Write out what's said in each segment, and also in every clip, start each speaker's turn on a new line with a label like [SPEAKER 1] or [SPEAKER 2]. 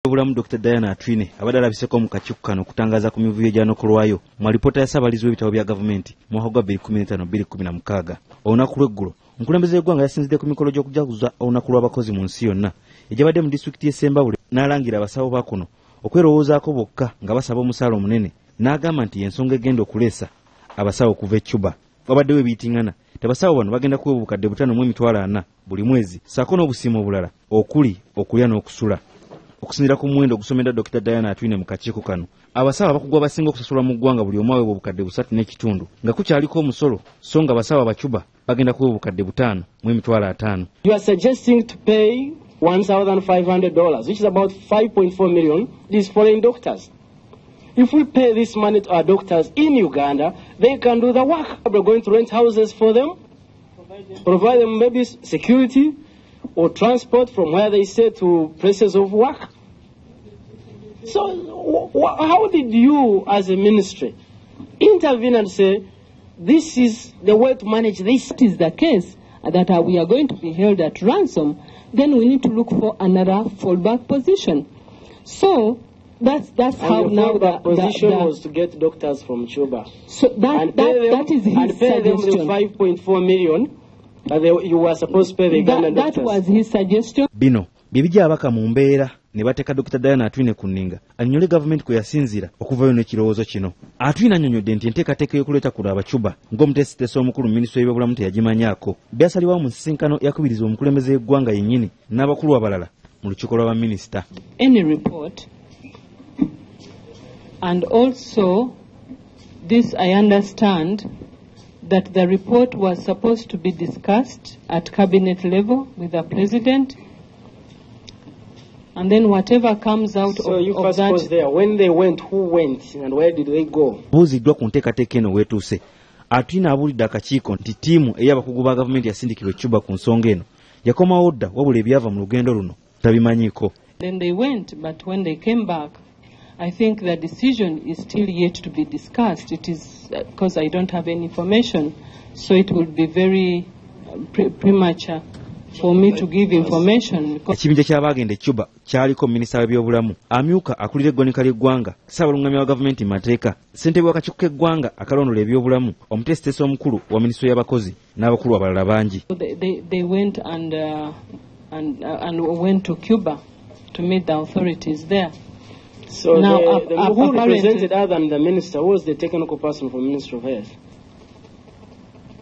[SPEAKER 1] Obulamu Dr. Diana Atwine abadde alabiseko mu kakiiko kano okutangaza ku mivuyo egyanokolwayo mu alipoota ya ssaabalizi w'ebitabo bya gavumenti mu mwaka gwa 2015-2016. Olunaku lw'eggulo omukulembeze w'eggwanga yasinzidde ku mikolo gy'okujaguza olunaku lw'abakozi mu nsi yonna egyabadde mu disitulikiti y'e Ssembabule n'alangira abasawo ba kuno okwerowoozaako bokka nga basaba omusaala omunene, n'agamba nti y'ensonga egenda okuleesa abasawo okuva e Cuba. Wabaddewo ebiyitingana nti abasawo bano bagenda kuweebwa obukadde 5 540 buli mwezi ssaako n'obusiimo obulala okuli okulya n'okusula. Okusinziira ku muwendo ogusomeddwa Dr. Diana Atwine mu kakiiko kano, abasawo abakugu abasinga okusasulwa mu ggwanga buli omu aweebwa obukadde 3.5 nga kukyaliko omusolo, so nga abasawo Abacuba bagenda kuweebwa obukadde 5 500.
[SPEAKER 2] You are suggesting to pay $1,500, which is about 5.4 million, these foreign doctors. If we pay this money to our doctors in Uganda, they can do the work. We're going to rent houses for them, provide them maybe security or transport from where they stay to places of work. So how did you, as a ministry, intervene and say, this is the way to manage this?
[SPEAKER 3] It is the case that we are going to be held at ransom, then we need to look for another fallback position. So that's
[SPEAKER 2] And
[SPEAKER 3] how
[SPEAKER 2] the
[SPEAKER 3] now the
[SPEAKER 2] fallback position
[SPEAKER 3] the
[SPEAKER 2] was to get doctors from Cuba.
[SPEAKER 3] So that,
[SPEAKER 2] and pay
[SPEAKER 3] that,
[SPEAKER 2] them,
[SPEAKER 3] that is his
[SPEAKER 2] and pay them the
[SPEAKER 3] suggestion.
[SPEAKER 2] 5.4 million that you were supposed to pay the Ugandan
[SPEAKER 3] That
[SPEAKER 2] doctors.
[SPEAKER 3] was his suggestion.
[SPEAKER 1] Bino bye bijja ababaka mu mbeera ne bateeka Dr. Diana Atwine ku nninga annyonnyole gavumenti kwe yasinziira okuvayo n'ekirowoozo kino. Atwine annyonnyodde nti enteekateeka y'okuleeta kuno Abacuba ng'omuteesiteesi omukulu mu minisitule y'ebyobulamu teyagimanyaako, byasalibwawo mu nsisinkano yakubirizibwa omukulembeze w'eggwanga yennyini n'abakulu abalala mu lukiiko lwa baminisita.
[SPEAKER 3] Any report. And also, this I understand that the report was supposed to be discussed at cabinet level with the president. And then whatever comes out
[SPEAKER 2] So you
[SPEAKER 3] of
[SPEAKER 2] first
[SPEAKER 3] that.
[SPEAKER 2] Pause there. When they went, who went and where did they go?
[SPEAKER 1] Buuziddwa ku nteekateeka eno weetuuse, Atwine abuulidde akakiiko nti ttiimu ey'abakugu ba gavumenti yasindikibwa e Cuba ku nsonga eno yakomawo dda, wabula ebyava mu lugendo luno tabimanyiiko.
[SPEAKER 3] Then they went, but when they came back, I think the decision is still yet to be discussed. It is because I don't have any information, so it will be very premature for me to give information. Because
[SPEAKER 1] Ekibinja ky'abaagenda e Cuba kyaliko minisita w'ebyobulamu, amyuka akulira eggwanika ly'eggwanga, ssaabalungamya wa gavumenti mu mateeka, ssentebe w'akakiiko k'eggwanga akalondoola ebyobulamu, omuteesiteesi omukulu wa minisitule y'abakozi n'abakulu abalala bangi.
[SPEAKER 3] They went and went to Cuba to meet the authorities there.
[SPEAKER 2] So
[SPEAKER 3] Now,
[SPEAKER 2] who
[SPEAKER 3] apparently-
[SPEAKER 2] represented other than the minister? Who was the technical person from Ministry of Health?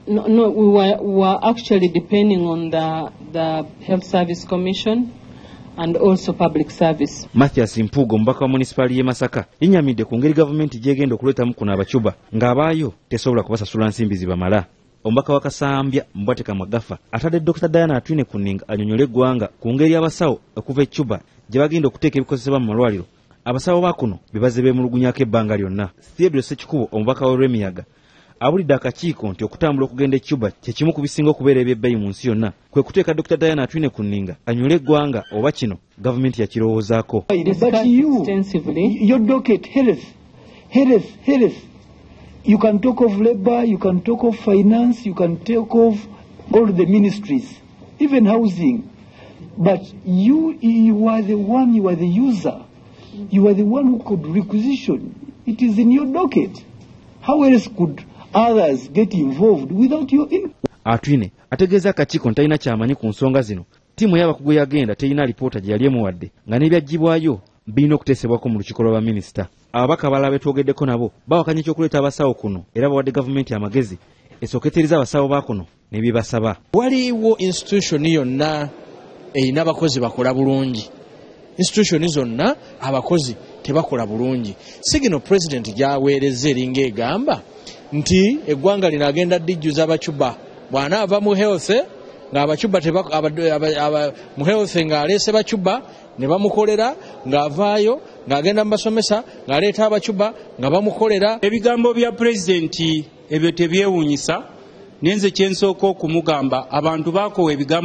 [SPEAKER 3] No, we were actually depending on the Health Service Commission and also public service.
[SPEAKER 1] Mathias Mpuuga, omubaka wa munisipaali y'e Masaka, yennyamidde ku ngeri gavumenti gy'egenda okuleetamu kuno Abacuba ng'abaayo tesobola kubasasula nsimbi zibamala. Omubaka wa Kasambya Mbwatekamwa Gafa atadde Dr. Diana Atwine ku nninga annyonnyole eggwanga ku ngeri abasawo okuva e Cuba gye bagenda okuteeka ebikozesebwa mu malwaliro abasawo ba kuno bye bazze beemulugunyako ebbanga lyonna. Theodore Sekikubo, omubaka w'Olwemiyaga, abulidde akakiiko nti okutambula okugenda e Cuba kye kimu ku bisinga okubeera eby'ebbeeyi mu nsi yonna, kwe kuteeka Dr. Diana Atwine ku nninga annyonnyole eggwanga oba kino gavumenti yakirowoozaako.
[SPEAKER 4] But
[SPEAKER 3] Discussed
[SPEAKER 4] you,
[SPEAKER 3] extensively.
[SPEAKER 4] Your docket, health, health, health. You can talk of labor, you can talk of finance, you can talk of all the ministries, even housing. But you are the one, you are the user. You are the one who could requisition. It is in your docket. How else could others get involved without your input?
[SPEAKER 1] Atwine ategeeza akakiiko nti talina kyamanyi ku nsonga zino. Ttiimu y'abakugu yagenda terina alipoota gye yali emuwadde nga n'ebyaggyibwayo birina okuteesebwako mu lukiiko lwa baminisita. Ababaka abalala be twogeddeko nabo bawakanya ekyokuleeta abasawo kuno era bawadde gavumenti amagezi esooke etereeze abasawo ba kuno ne bye basaba.
[SPEAKER 5] Waliwo institution yonna erina abakozi bakola bulungi? Institution zonna abakozi tebakola bulungi. Signal president gyaweereza eringa egamba nti eggwanga lino agenda lijjuza Abacuba bw'anaava mu health ng'Abacuba mu health ng'aleese Bacuba ne bamukolera, ng'avaayo ng'agenda mu basomesa ng'aleeta Abacuba nga bamukolera.
[SPEAKER 6] Ebigambo bya pulezidenti ebyo tebyewuunyisa, nenze kyensooka okumugamba abantu baakoowa ebigambo.